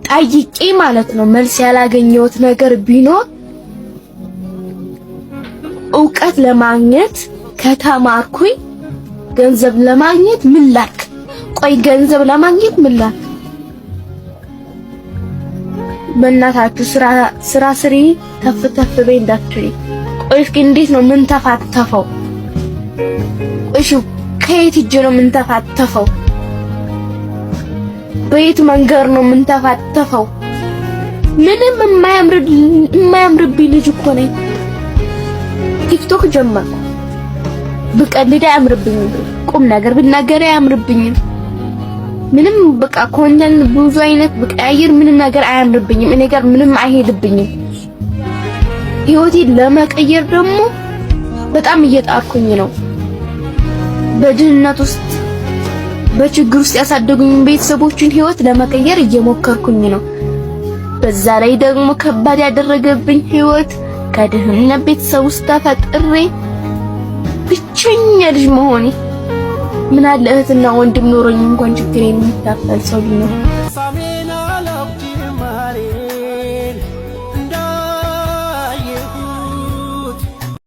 ጠይቄ ማለት ነው መልስ ያላገኘሁት ነገር ቢኖር እውቀት ለማግኘት ከተማርኩኝ ገንዘብ ለማግኘት ምን ላድርግ? ቆይ ገንዘብ ለማግኘት ምን ላድርግ? በእናታችሁ ስራ ስራ ስሪ፣ ተፍ ተፍ በይ እንዳትሉኝ። ቆይ እስኪ እንዴት ነው ምን ተፋተፈው? እሺ ከየት እጄ ነው ምን ተፋተፈው? በየት መንገድ ነው ምን ተፋተፈው? ምንም የማያምርብኝ ልጅ እኮ ነኝ። ቲክቶክ ጀመርኩ። ብቀልድ አያምርብኝም። ቁም ነገር ብናገር አያምርብኝም። ምንም በቃ content ብዙ አይነት ብቀያየር ምንም ነገር አያምርብኝም። እኔ ጋር ምንም አይሄድብኝም። ህይወቴን ለመቀየር ደግሞ በጣም እየጣርኩኝ ነው። በድህነት ውስጥ በችግር ውስጥ ያሳደጉኝ ቤተሰቦችን ህይወት ለመቀየር እየሞከርኩኝ ነው። በዛ ላይ ደግሞ ከባድ ያደረገብኝ ህይወት ከድህነት ቤተሰብ ውስጥ ተፈጥሬ ብቸኛ ልጅ መሆኔ። ምን አለ እህትና ወንድም ኖሮኝ እንኳን ችግሬን የሚካፈል ሰው ቢኖር።